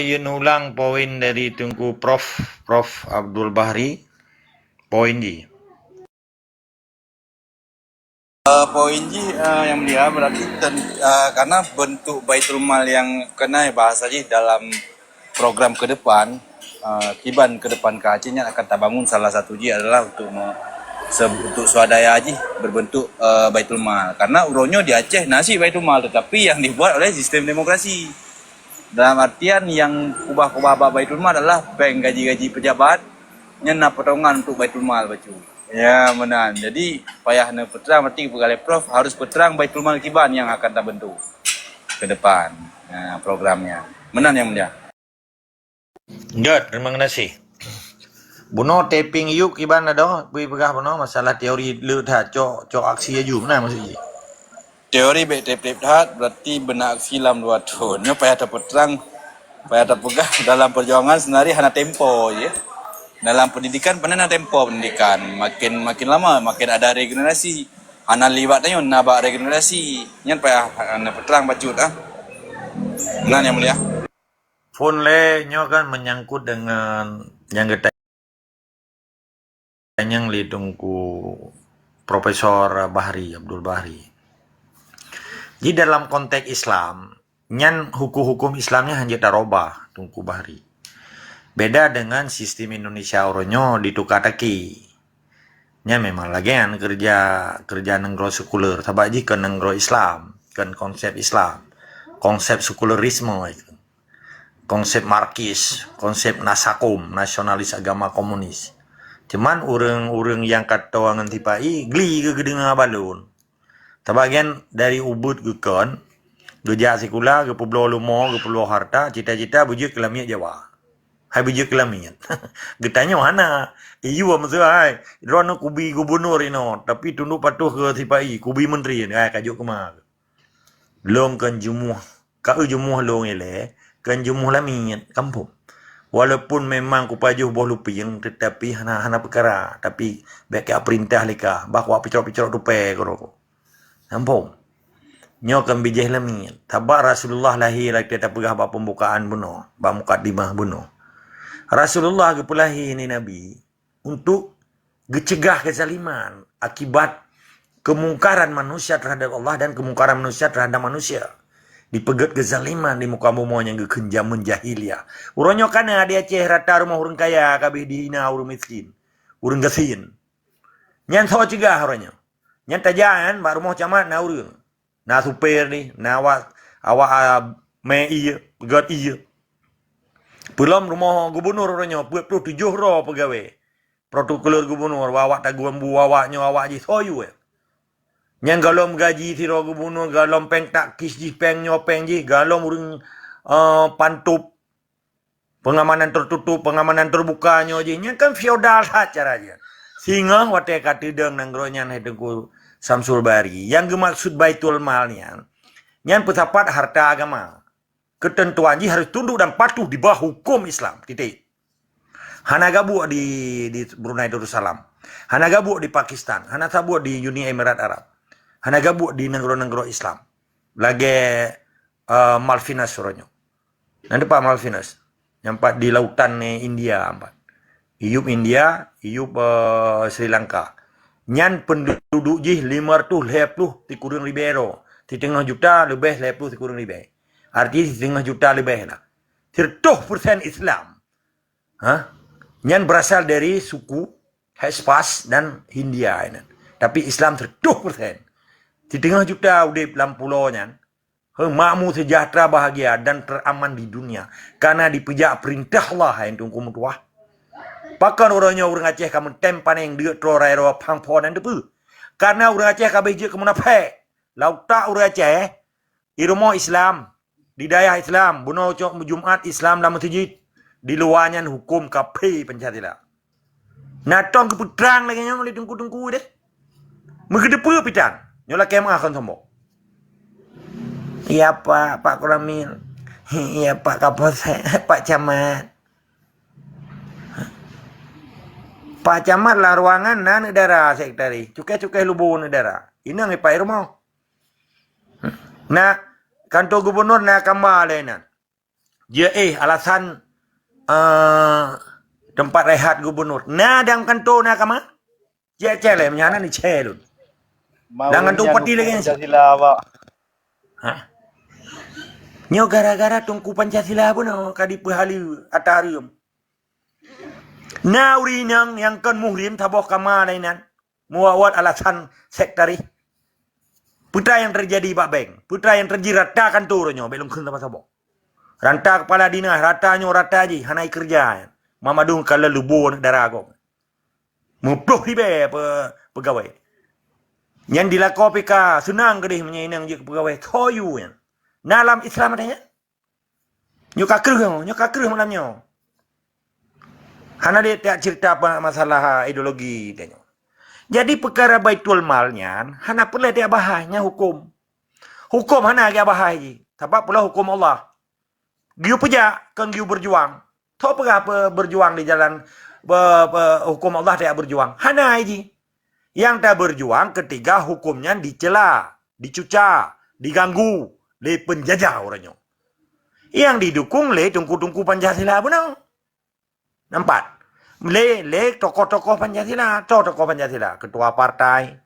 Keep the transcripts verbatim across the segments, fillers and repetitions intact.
Yun ulang poin dari Teungku Prof, Prof Abdul Bahri. Poin jih. Eh, poin jih, eh, yang mulia, berarti ten-, eh, karena bentuk Baitul Mal yang kena bahasa jih dalam program ke depan, eh, kiban ke depan ka Aceh nyan akan tabangun, salah satu jih adalah untuk me-, se-, untuk swadaya jih berbentuk, eh, Baitul Mal. Karena uroe nyoe di Aceh na cit Baitul Mal, tetapi yang dibuat oleh sistem demokrasi. Dalam artian yang kubah-kubah bak Baitul Mal adalah péng gaji-gaji pejabat, nyan na potongan untuk Baitul Mal bacut. Ya, meunan. Jadi, payah neupeutrang, berarti peugah lé Prof harus peutrang Baitul Mal kiban yang akan tabentuk ke depan, eh, programnya. Meunan, Yang Mulia. Jeuet, terima kasih. Bunoe taping yuk kiban ado, bri peugah bunoe masalah teori le that, cok, cok aksi aju, meunan maksud jih. Teori bèk trép-trép that, berarti beuna aksi lam dua thon. Nyoe payah tapeutrang, payah tapeugah dalam perjuangan seunari hana tempo jih. Dalam pendidikan pane na tempo pendidikan. Makin, makin lama, makin ada regenerasi. Hana liwat tanyoe, na bak regenerasi. Nyan payah, eh, neupeutrang bacut, ah. Meunan, Yang Mulia. Phôn lé nyoe kan menyangkut dengan nyang geuta-, nyang lé Teungku Profesor Bahri, Abdul Bahri. Di dalam konteks Islam, nyan hukum-hukum Islam nyan hana jeuet tarubah, Teungku Bahri. Beda dengan sistem Indonesia uroe nyoe dituka taki. Nyan memang lagèe nyan keureuja, keureuja nanggroe sekuler, sabab jih kon nanggroe Islam, kon konsep Islam, konsep sekularisme itu. Konsep Marxis, konsep nasakom, nasionalis agama komunis. Cuman ureueng-ureueng nyang ka toe ngon sipa-i gli geudeungoe balon. Sabab nyan dari ubeut geukon, geujak sikula, geupeubloe leumo, geupeubloe harta, cita-cita beujeuet keu lamiet Jawa. Hai beujeuet keu lamiet. Geutanyoe hana. Iyue meuseuhai. Droeneuh kubi gubunur inoe, tapi tundok patuh keu sipa-i, kubi menteri, hai ka jok keuma. Lôn kon jumuh, ka eu jumuh lôn ilèe, kon jumuh lamiet, kampông. Walaupun memang kupajoh boh lupieng, tetapi hana, hana peukara, tapi bèk ka peurintah lé ka, bah kuwak picrok-picrok tupè keudroe. Kampông. Nyoe kon bijèh lamiet. Sabab Rasulullah lahé, lagèe tapeugah bak pembukaan bunoe, bak mukadimah bunoe. Rasulullah geupeulahé ni Nabi untuk geucegah kezaliman akibat kemungkaran manusia terhadap Allah dan kemungkaran manusia terhadap manusia. Dipeugèt kezaliman di muka bumoe nyang geukheun jameun jahiliyah. Uroe nyoe ka na di Aceh rata rumoh ureueng kaya ka abéh dihina ureueng miskin, ureueng gasien. Nyan soe cegah uroe nyoe? Nyan tajak nyan bak rumoh camat na ureueng. Na supir deh, na awak, awak, ah, mè ié, peugèt ié. Peulom rumoh gubunur uroe nyoe peuet ploh tujoh droe peugawèe. Protokoler gubunur, awak taguem bu, awak nyoe, awak jih soe yue. Nyang gohlom gaji sidroe gubunur, gohlom péng taktis jih, péng nyoe, péng jih, gohlom ureueng, eh, pantôp. Pengamanan tertutup, pengamanan terbuka nyoe jih. Nyan kan feodal that cara jih. Singoh watèe ka teudong nanggroe nyan hai Teungku Samsul Bahri. Nyang geumaksud Baitul Mal nyan, nyan peusapat harta agama. Keuteuntuan jih harus tunduk dan patuh di bawah hukum Islam. Titik. Hana gabuek di, di Brunei Darussalam. Hana gabuek di Pakistan. Hana gabuek di Uni Emirat Arab. Hana gabuek di nanggroe-nanggroe Islam. Lagèe, eh, Malvinas uroe nyoe. Nyan pat Malvinas. Nyan pat di lautan, eh, India pat. Iyup India, iyup, eh, Sri Lanka. Nyan penduduk jih lima reutôh lhèe ploh sikureueng ribèe droe. Siteungoh juta leubeh lhèe ploh sikureueng ribèe. Arti siteungoh juta leubeh lah. Sireutoh persen Islam. Ha? Nyan berasal dari suku Hespas dan Hindia nyan. Tapi Islam sireutoh persen. Siteungoh juta udép lam pulo nyan, Heumakmu seujahteura, bahagia dan teraman di dunia, karena dipeujak peurintah Allah, hai Teungku meutuwah. Pakon uroe nyoe ureuëng Aceh ka meutém panéng deuk troe rayeuk phang phon nyan teupeue? Karena ureuëng Aceh ka abéh jeuet keu munafék. Lam utak ureuëng Aceh, di rumoh Islam, di dayah Islam, bunoe cok Jumat Islam lam meuseujid, di luwa nyan huköm kafé Pancasila. Na tông geupeutrang lagée nyoe lé teungku-teungku deh. Meugeudeupeue pitang. Nyoe lakée meuah kon sombong. Iya, Pak, Pak Koramil. Iya, Pak Kapolsek, Pak Camat. Pak Camat lam ruangan na aneuk dara sekretaris. Cukai-cukai lubu aneuk dara. Inong ipak i rumoh. Na kantor gubunur na kamba lé nan. Jeuet eh alasan, eh, tempat rehat gubernur. Na dang kanto na kama? Cek-cek lé, meunyan ni cek lôn. Mau Jangan nyan tumpati lagi. Pancasila awak. Ha? Nyoe gara-gara Teungku Pancasila pun oh, ka dipeuhaleue ata hareuem. Na ureueng inong nyang kon muhrim saboh kama lainan. Muwat-wat alasan sektaris. Peue nyang teujadi bak bank? Peue nyang teujadi rata kantor nyoe? Bèk lôn kheun saboh-saboh. Rata kepala dinas, rata nyoe, rata jih, hana keureuja. Mamadung ka leuboh dara gob. Meuploh ribèe pe-, peugawai. Nyan dilakoe P K, seunang keudeh meunyoe inong jeuet keu peugawai. Toyu nyan. Na lam Islam ada nyan? Nyoe ka kreueh, nyoe ka kreueh malam nyoe. Hana lé tak cerita apa masalah ideologi dia nyoe. Jadi peukara Baitul Mal nyan hana peureulèe dia bahas nyan hukum. Hukum hana dia bahas jih. Sabab pula hukum Allah. Giu peujak kon giu berjuang. Tho peugah pe berjuang di jalan be, be, hukum Allah tak berjuang. Hana jih. Yang tak berjuang ketika hukum nyan dicela, dicuca, diganggu lé penjajah orang nyoe. Yang didukung lé tungku-tungku Pancasila beuna. Nampak? Lé, lé tokoh-tokoh Pancasila, toh tokoh Pancasila, ketua partai.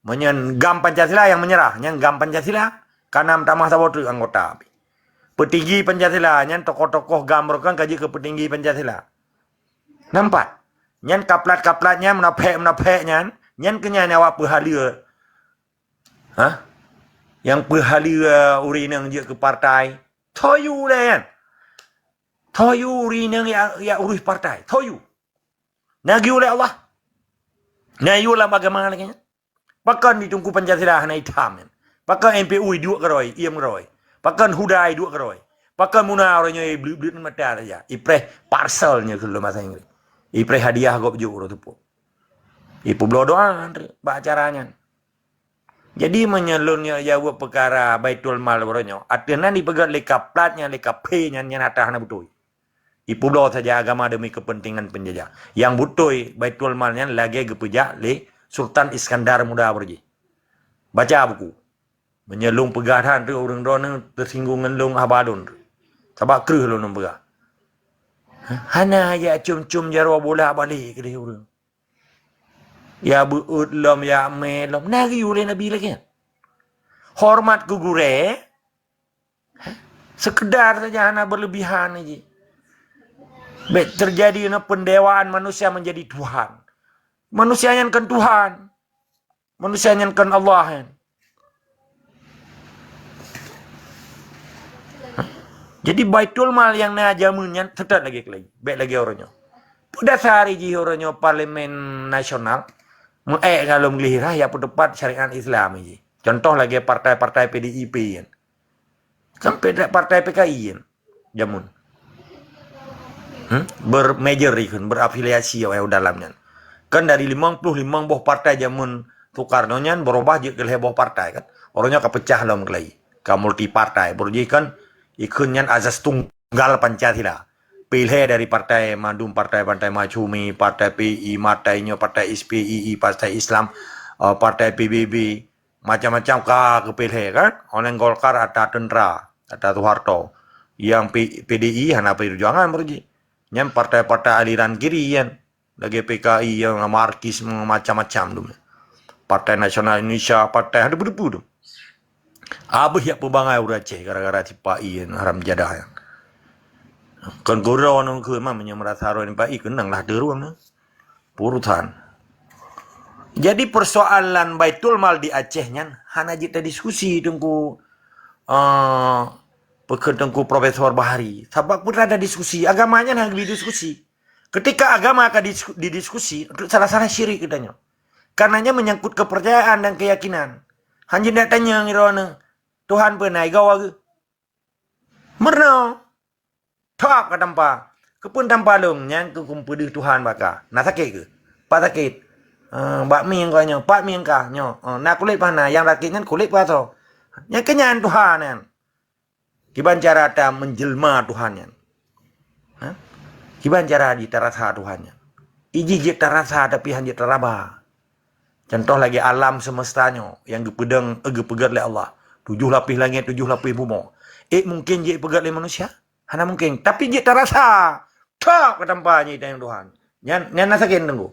Meunyan GAM Pancasila yang menyerah, nyan GAM Pancasila, kana meutamah saboh treuk anggota. Petinggi Pancasila, nyan tokoh-tokoh GAM meureukan ka jeuet keu petinggi Pancasila. Nampak? Nyan kaplat-kaplat nyan, munafék-munafék nyan, nyan keuh nyan awak peuhaleue. Hah? Nyang peuhaleue ureueng inong jeuet keu partai. Toyu lé nyan. Toyu ureueng inong ya, ya urus partai. Toyu. Na geuyue lé Allah. Na yue lam agama lagèe nyan. Pakon di Teungku Pancasila hana itam nyan. Pakon M P U iduek keurôi, iem keurôi. Pakon huda iduek keurôi. Pakon muna ureueng nyoe ibleuet-bleuet mata saja. Ipreh parcel nyoe keu lôn bahasa Inggris. Ipreh hadiah gob jok ureueng teupeu. Ipubloe doa bak acara nyan. Jadi meunyoe lôn nyoe jaweueb peukara Baitul Mal uroe nyoe, ateueh nan ipeugét lé kaplat nyan, lé kaphé nyan, nyan atra hana beutôi. Ipubloe saja agama demi kepentingan penjajah. Nyang beutôi Baitul Mal nyan lagèe geupeujak lé Sultan Iskandar Muda beureuji. Baca buku. Meunyoe lôn peugah that ureueng droeneuh teusinggung ngon lôn haba lôn. Sabab kreueh lôn peugah. Hana jak com-com jaroe bolak-balik keudeh ureueng. Ya beuet lom, ya mé lom. Na geuyue lé Nabi lagèe nyan. Hormat keu gurèe, sekedar saja hana berlebihan jih. Bèk terjadi na pendewaan manusia menjadi Tuhan. Manusia nyan kon Tuhan. Manusia nyan kon Allah nyan. Jadi Baitul Mal nyang na jameun nyan seutôt lagèe keulai. Bèk lagèe uroe nyoe. Peue dasar jih uroe nyoe Parlemen Nasional meuék ngon lôn gleh raya peuteupat syariat Islam jih. Contoh lagèe partai-partai P D I P nyan. Sampai dak partai P K I kan jamun. Hmm? Bermerger ikun, berafiliasi awak dalam nyan. Kan dari limong puluh limong boh partai jamun Soekarno nyan berubah jeuet keu lhèe boh partai kan. Orang nyan ka pecah lom keulai. Ka multi partai. Baru jih kan ikun nyan azas tunggal Pancasila. Pilih dari partai mandum, partai, partai Masyumi, partai P I, partai nyo, partai S P I I, partai Islam, uh, partai P B B, macam-macam ka keupilih kan. Oleh Golkar ata tentera, ata Soeharto. Yang P-, P D I hana perjuangan baru jih. Nyan partai-partai aliran kiri kan. Lagi P K I yang Marxis macam-macam tu. Partai Nasional Indonesia, partai ada berdebu tu. Abis yak pembangai urang Aceh gara-gara si Pak I yang haram jadah yang. Kan gurau nang ke memang menyamrasa roh Pak I kenang lah derung. Urusan. Jadi persoalan Baitul Mal di Aceh nyan hana jeuet tadiskusi Teungku, eh, peukheun Teungku Profesor Bahari. Sabab pun ada diskusi, agama nyan hana geubri diskusi. Ketika agama akan dis-, didiskusi, untuk salah-salah syirik katanya. Karenanya menyangkut kepercayaan dan keyakinan. Hanjeuet nak tanya ngiroe Tuhan peue na igoe geuh. Meurunoe. Thok ka tampa. Keupeue tampa lôn nyang keu kupeudeuh Tuhan baka. Na sakét keuh? Pat sakét? Eh, bak mieng ka nyoe, pat mieng ka nyoe. Eh, na kulét pat na, nyang sakét nyan kulét pat asoe. Nyang keu nyan Tuhan nyan. Kiban cara ta menjelma Tuhan nyan. Ha? Kiban cara jih tarasa Tuhan nyan. Ijih jeuet tarasa tapi han jeuet taraba. Contoh lagèe alam semesta nyoe nyang geupeudong, eh, geupeugét lé Allah. Tujoh lapéh langét, tujoh lapéh bumoe. Eh, mungkin jeuet peugét lé manusia? Hana mungkin. Tapi jeuet tarasa. Thok ka tampa nyan itanyong Tuhan. Nyan, nyan na sakét, Teungku.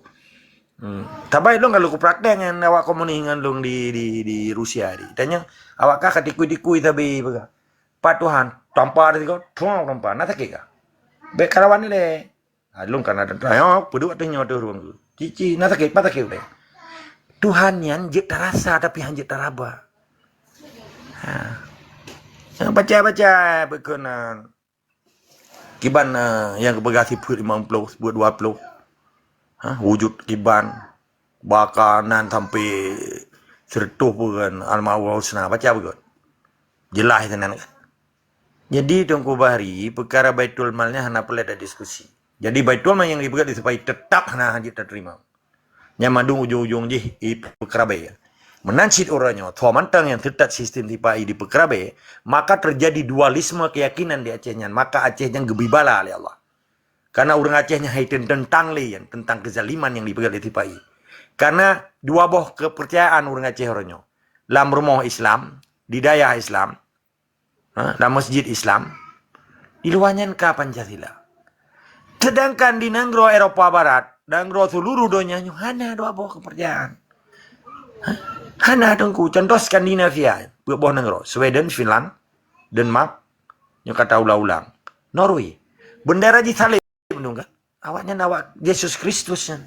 Hmm. Saban lôn ka lôn kupraktek ngon awak komunis ngon lôn di, di, di Rusia di. Tanyong, awak kah ka tikui-tikui sabe peugah. Pat Tuhan, tampa di sigoe, thok tampa. Na sakét kah? Bèk kalawan ilèe. Ha, lôn ka na teuntang, "Nyoe, peuduek ateueh nyoe ateueh rueng keuh." Ci, ci, na sakét, pat sakét udép. Tuhan nyan jeuet tarasa, tapi han jeuet taraba. Ha. Nyang baca-baca, bukon, ah, kiban, ah, nyang geupeugah sifeuet limong ploh, sifeuet dua ploh. Ha, wujud kiban, baka nan sampai sireutoh peuet kan, Asmaul Husna, baca bukon. Jeulaih teunan kan. Jadi, Teungku Bahri, peukara Baitul Mal nyan hana peureulèe tadiskusi. Jadi, Baitul Mal nyang dipeugah di Sipahi teutap hana jeuet tateurimong. Nyan mandum ujong-ujong jih ipeukeurabèe. Meunan cit uroe nyoe, soe mantong nyang teutap sistem Sipahi dipeukeurabèe, maka teujadi dualisme keuyakinan di Aceh nyan, maka Aceh nyan geubri bala lé Allah. Karena ureueng Aceh nyan hai teuntang lé nyan, teuntang keuzaliman nyang dipeugah lé Sipahi. Karena dua boh keupeurcayaan ureueng Aceh uroe nyoe. Lam rumoh Islam, di dayah Islam, ha, lam masjid Islam, di luwa nyan ka Pancasila. Sedangkan di nanggroe Eropa Barat, nanggroe seuluruh donya nyoe hana dua boh keupeurcayaan. Ha? Hana, Teungku. Contoh Skandinavia, peuet boh nanggroe. Sweden, Finland, Denmark, nyoe ka taulang-ulang. Norway. Beundera jih saleb. Meunurot awaknyan, awak Yesus Kristus nyan.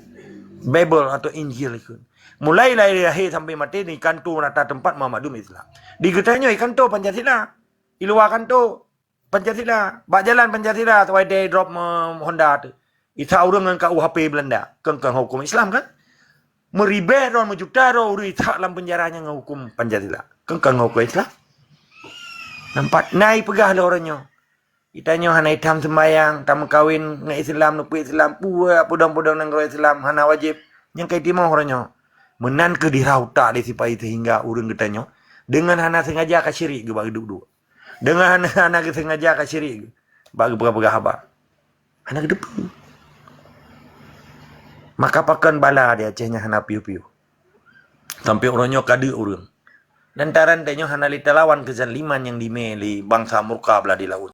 Bible atau Injil ikheun. Mulai lahé sampai maté di kantô rata teumpat mandum Islam. Di geutanyoe di kantô Pancasila. Di luwa kantô Pancasila. Bak jalan Pancasila, watèe drop me-, Honda tu. Isa ureueng ngon K U H P Belanda. Kon, kon huköm Islam kan? Meuribèe droe, meujuta droe ureueng isa lam peunjara nyan ngon huköm Pancasila. Kon, kon huköm Islam. Nampak? Nyan peugah lé uroe nyoe. Geutanyoe hana itam seumbahyang, tameukawen ngon Islam, neupeu Islam, peue peudong-peudong nanggroe Islam hana wajéb. Nyang ka itimoh uroe nyoe. Meunan keuh dirhah utak lé Sipahi sehingga ureueng geutanyoe deungon hana sengaja ka syirik geuh bak geuduek-duek. Deungon hana, hana geusengaja ka syirik geuh bak geupeugah-peugah haba. Hana geuteupeue. Maka pakon bala di Aceh nyan hana piôh-piôh. Sampai uroe nyoe ka deuek ureueng. Lantaran tanyoe hana lé talawan keuzaliman nyang dimè lé bansa murka blah di laôt.